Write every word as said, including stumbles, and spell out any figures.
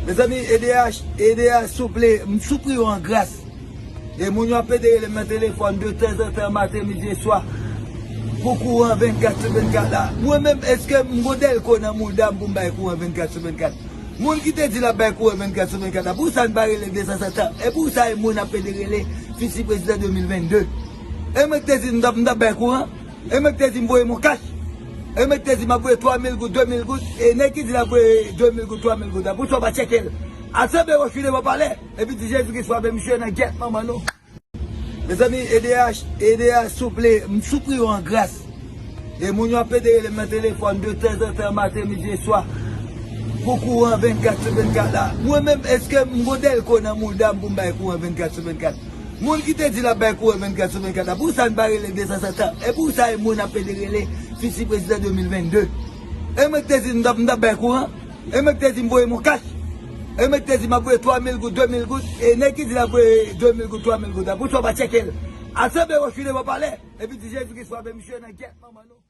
Mezanmi, E D H, E D H, souple, m soupli yo an gras. E moun yo ap pede rele m nan telefòn de tanzantan, maten, midi e swa, pou kouran vennkat sou vennkat la. Mwen menm, èske m gon dèlko nan mouda m pou m bay kouran vennkat sou vennkat? Moun ki te di l ap bay kouran vennkat sou vennkat la, pou sa n pa rele de tanzantan? E pou sa e moun ap pede rele fiti prezidan de mil vennde? E mwen ki te di m t ap, m t ap bay kouran? E mwen ki te di m voye m on kach? E mwen ki te di m ap voye twa mil goud, de mil goud? E nèg ki di l ap voye de mil goud, twa mil goud la, poukisa w pa tcheke l? Al sanble wòch wi devan palè, epi di Jezi Kris frape misye nan gyèt manman nou. Mezanmi, E D H, E D H, souple, m soupli yo an gras. E moun yo ap pede rele m nan telefòn de tanzantan, maten, midi e swa, pou kouran vennkat sou vennkat la. Mwen menm, èske m gon dèlko nan mouda m pou m bay kouran vennkat sou vennkat? Moun ki te di l ap bay kouran vennkat sou vennkat la, pou sa n pa rele de tanzantan? E pou sa e moun ap pede rele fiti prezidan de mil vennde? E mwen ki te di m t ap, m t ap bay kouran? E mwen ki te di m voye m on kach? E mwen ki te di m ap voye twa mil goud, de mil goud? E nèg ki di l ap voye de mil goud, twa mil goud la, poukisa w pa tcheke l? Al sanble wòch wi devan palè, epi di Jezi Kris frape misye nan gyèt manman nou.